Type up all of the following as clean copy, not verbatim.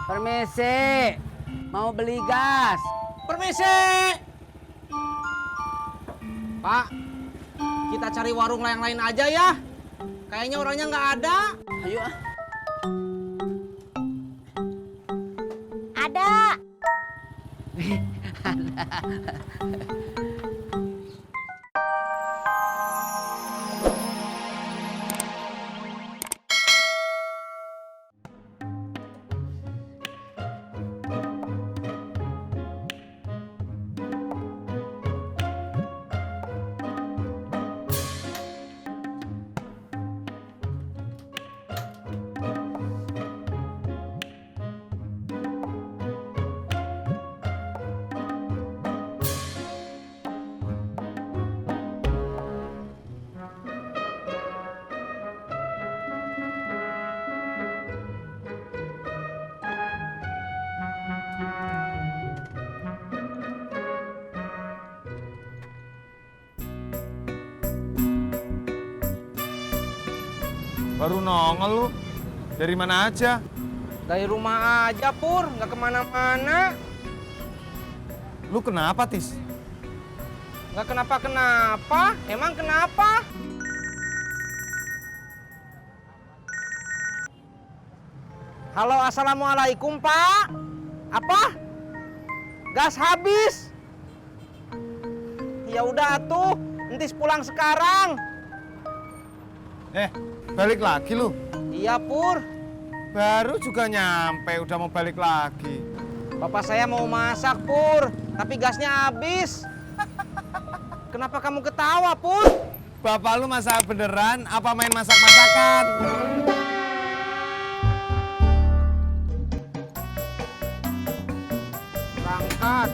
Permisi, mau beli gas. Permisi. Pak, kita cari warung yang lain aja ya. Kayaknya orangnya nggak ada. Ayo ah. Ada. Baru nongol lu. Dari mana aja? Dari rumah aja, Pur. Nggak kemana-mana. Lu kenapa, Tis? Nggak kenapa-kenapa. Emang kenapa? Halo, assalamualaikum, Pak. Apa? Gas habis. Ya udah atuh, entis pulang sekarang. Balik lagi lu. Iya, Pur. Baru juga nyampe, udah mau balik lagi. Bapak saya mau masak, Pur. Tapi gasnya habis. Kenapa kamu ketawa, Pur? Bapak lu masak beneran apa main masak-masakan? Berangkat.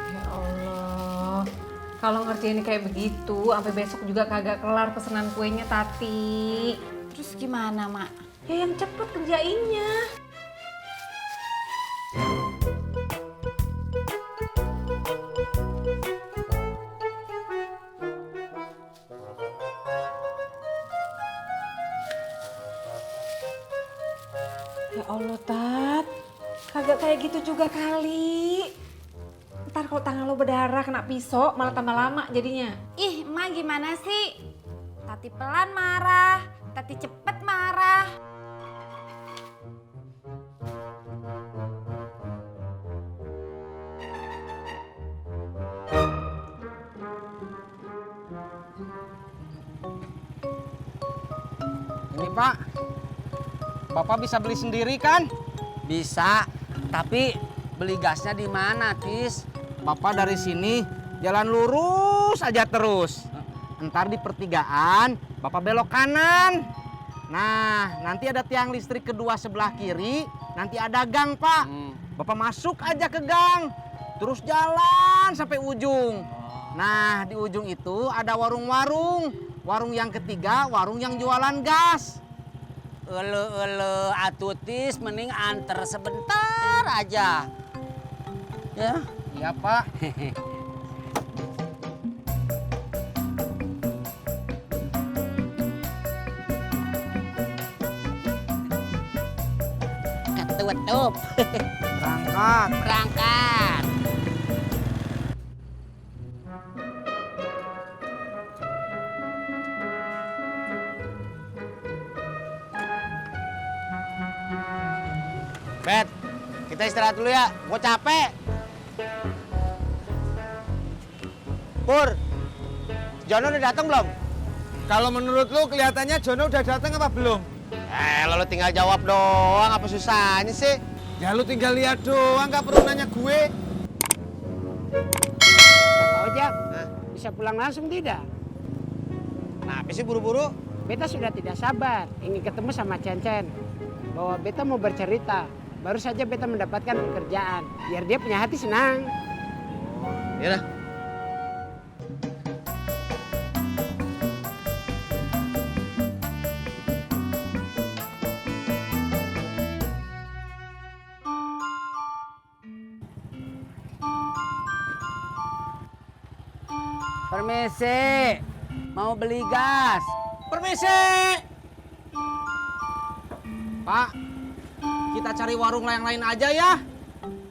Ya Allah, kalau ngerjain kayak begitu, sampai besok juga kagak kelar pesanan kuenya Tati. Terus gimana, Mak? Ya yang cepet kerjainnya. Ya Allah, Tat. Kagak kayak gitu juga kali. Ntar kalau tangan lo berdarah kena pisau malah tambah lama jadinya. Ih, Emak gimana sih? Tati pelan marah, Tati cepet marah. Ini, Pak. Bapak bisa beli sendiri kan? Bisa, tapi beli gasnya di mana, Tis? Bapak dari sini jalan lurus aja terus. Ntar di pertigaan, Bapak belok kanan. Nah, nanti ada tiang listrik kedua sebelah kiri, nanti ada gang, Pak. Bapak masuk aja ke gang, terus jalan sampai ujung. Nah, di ujung itu ada warung-warung. Warung yang ketiga, warung yang jualan gas. Atuh Tis, mending anter sebentar aja. Ya, Iya, Pak. ketutup. Berangkat. Berangkat. Bet, kita istirahat dulu ya. Gue capek. Pur, Jono udah datang belum? Kalau menurut lu kelihatannya Jono udah datang apa belum? Lo tinggal jawab doang. Apa susahnya sih? Ya lu tinggal lihat doang, nggak perlu nanya gue. Pak Ojak, bisa pulang langsung tidak? Kenapa sih buru-buru? Beta sudah tidak sabar, ingin ketemu sama Cencen. Bahwa beta mau bercerita, baru saja beta mendapatkan pekerjaan, biar dia punya hati senang. Yaudah. Permisi, mau beli gas. Permisi. Pak, kita cari warung yang lain aja ya.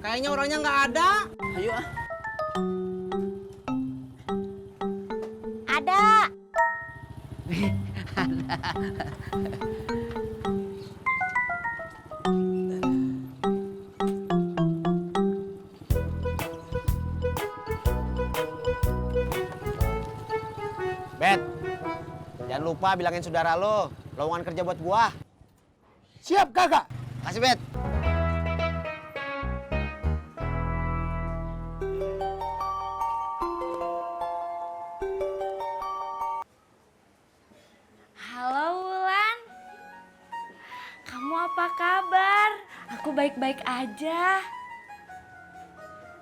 Kayaknya orangnya nggak ada. Ayo ah. Ada. Bet, jangan lupa bilangin saudara lo, lowongan kerja buat gua. Siap kakak. Kasih Bet. Halo Wulan. Kamu apa kabar? Aku baik-baik aja.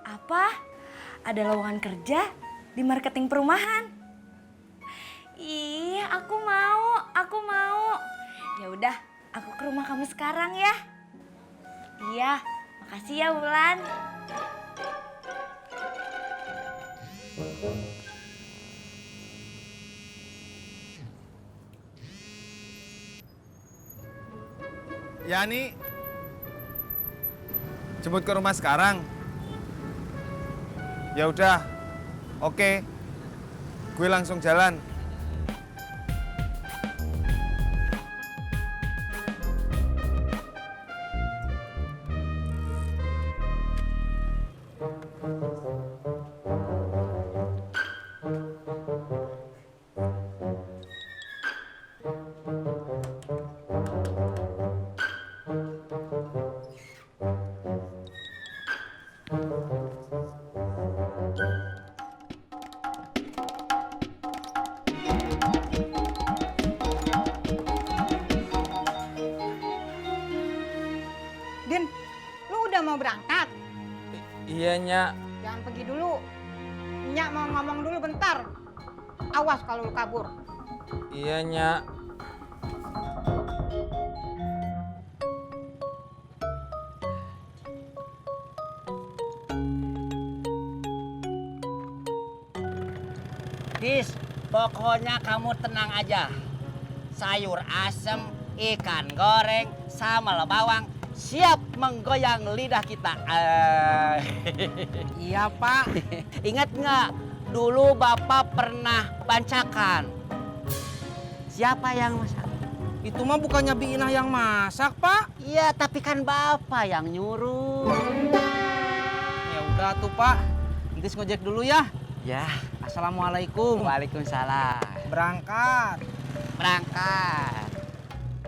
Apa? Ada lowongan kerja di marketing perumahan? Ih, aku mau. Ya udah, aku ke rumah kamu sekarang ya. Iya, makasih ya Wulan. Yani, jemput ke rumah sekarang. Ya udah, oke. Gue langsung jalan. Din, lu udah mau berangkat? Iya, Nyak. Jangan pergi dulu. Nyak mau ngomong dulu bentar. Awas kalau lu kabur. Iya, Nyak. Tis, pokoknya kamu tenang aja. Sayur asem, ikan goreng, sambal bawang siap menggoyang lidah kita. Iya Pak. Ingat nggak? Dulu Bapak pernah bancakan. Siapa yang masak? Itu mah bukannya Biinah yang masak Pak. Iya, tapi kan Bapak yang nyuruh. Ya udah tuh Pak. Nanti ngojek dulu ya. Ya, Assalamualaikum. Waalaikumsalam. Berangkat. Berangkat.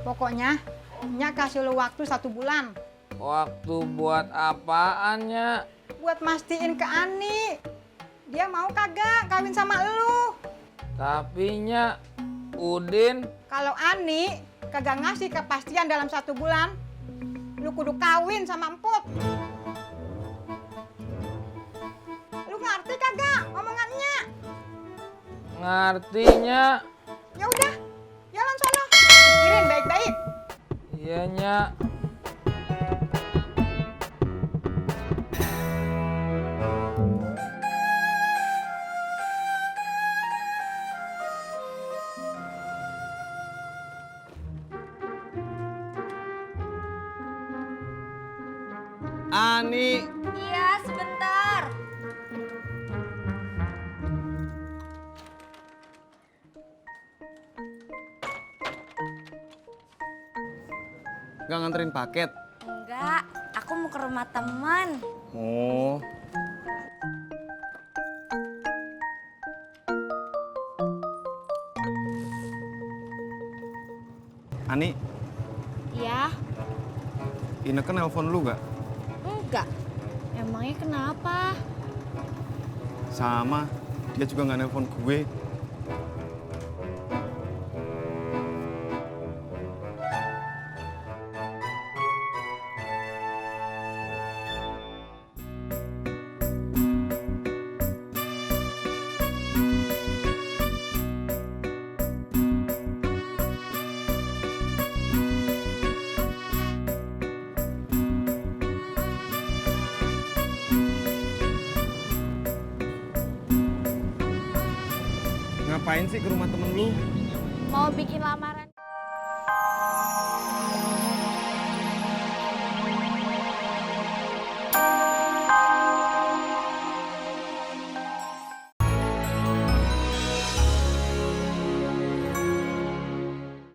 Pokoknya Nyak kasih lu waktu 1 bulan. Waktu buat apaan, Nyak? Buat mastiin ke Ani. Dia mau kagak kawin sama lu. Tapi, Nyak, Udin. Kalau Ani kagak ngasih kepastian dalam 1 bulan, lu kudu kawin sama Emput. Lu ngerti kagak omongannya? Ngertinya. Ya udah, jalan sono. Pikirin baik-baik. Iya, Nyak. Ani. Iya, sebentar. Nggak nganterin paket? Enggak, aku mau ke rumah teman. Oh. Ani, Iya, Ineke nelpon lu nggak? enggak. Emangnya kenapa? Sama, dia juga nggak nelpon gue. ngapain sih ke rumah temen lu? Mau bikin lamaran.